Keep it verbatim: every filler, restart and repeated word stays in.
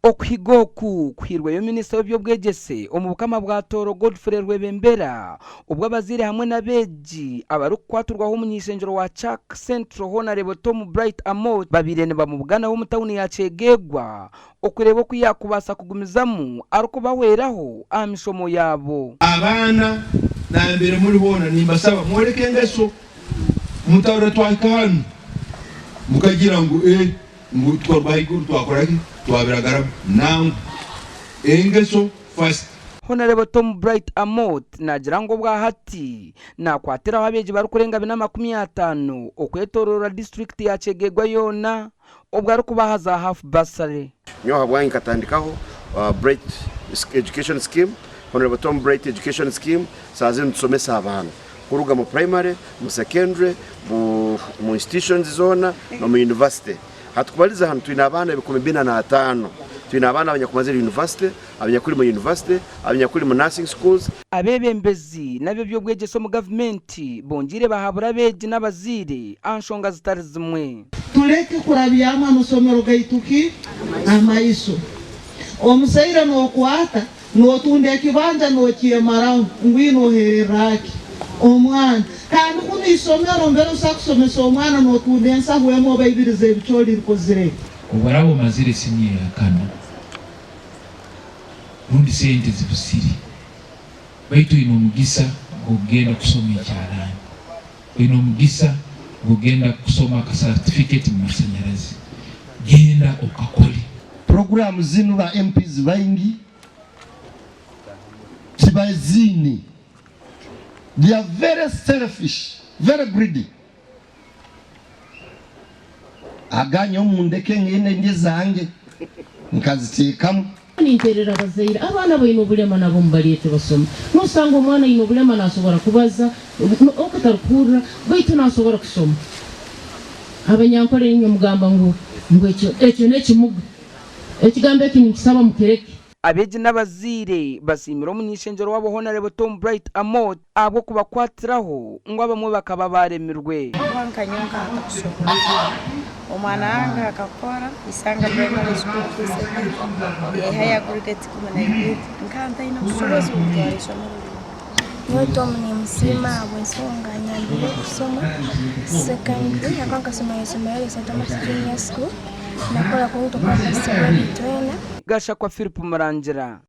Okuhiga oku kuhairweyo Minisita w'eby'obwegyese omu Bukama bwa Tooro, Godfrey Rwebembera, obwo abazaire hamwe n'abeegi abarikukwatirwaho omu nyisengyero wa Chak Central, Honarebo Tom Bright Amot, babaire nibamubuganaho omu tauni ya Kyegegwa okureeba oku yaakubaasa kugumizamu arikubahweraho aha mishomo yaabo. Abaana, nambere muli boona, nimbasaba mwoleke engeso. Mutarora twahika hanu, mukagira ngu, "Eh, ngu twarwa haiguru, twakora ki? Twabiragaramu." Nangwa, engeso first. Honorable Tom Bright Amot naagira ngu obwa hati naakwatiraho abeegi barikurenga bina makumi ataano okwetoroora disiturikiti ya Kyegegwa yoona, obu arikubaha za half bursary. Nyowe habwange nkatandikaho, uh, Bright Education Scheme, Honorable Tom Bright Education Scheme. Saaha zinu tusomesa abaana kuruga mu primary, mu secondary, mu, mu institutions zoona, n'omu university. Hatukubaliza hanu, twine abaana ebikumi bina n'ataano. Twine abaana abanyakumazire university, abanyakuli mu university, abanyakuli mu nursing schools. Abeebembezi n'ab'eby'obwegyese omu gavumenti bongiire bahabura abeegi n'abazaire aha nshonga zitali zimwe. Tuleke kurabyamu amasomero gaitu ki? Amaiso. Omuzaire nookwata, nootunda ekibanja, nookyemaraho, ngu inu ohererra ki omwana? Kandi kunu isomero, mbere osa kusomesa omwana, nootunda ensaho emu oba ibiri z'ebicooli likozire. Obu oraaba omazire siniya eya kana, rundi sente zibusire, baitu oine omugisa gw'okugenda kusoma ekyaraani, oine omugisa gw'okugenda kusoma aka certificate mu masanyarazi, genda okakole. Puroguraamu zinu ba M Ps baingi tibaziine. They are very selfish, very greedy. Aganye omundeke ngende ndye zange, nkaziteekamu. Ninterera abazaire, abaana baine obulema nabo mubaleete basome. Nosanga omwana aine obulema, nasobora kubaza, no-, okutarukuhurra, baitu nasobora kusoma. Abanyankole inywe mugamba ngu, ngu ekyo, ekyo n'ekimuga. Ekigambo eki ninkisaba mukireke. Abeegi n'abazaire basiimire omunyeishengyero waabo Honorable Tom Bright Amot ahabw'okubakwatiraho ngu abamwe bakaba baremirwe. Nyowe nka nyowe nkahata kusoma. Omwana wange akakora, Isanga Primary School, K C B, yaihayo aggregate ikumi na ibiri. Nkaba ntaine busobozi bw'okutwara isomero linu. Nyowe Tom nimusiima habw'ensonga anyambire kusoma secondary, habwokuba nkasomera isomero lya Saint Thomas Junior School, nakora kurungi okwakasirwa ebintu byona. Gashakwa Philip Murangira.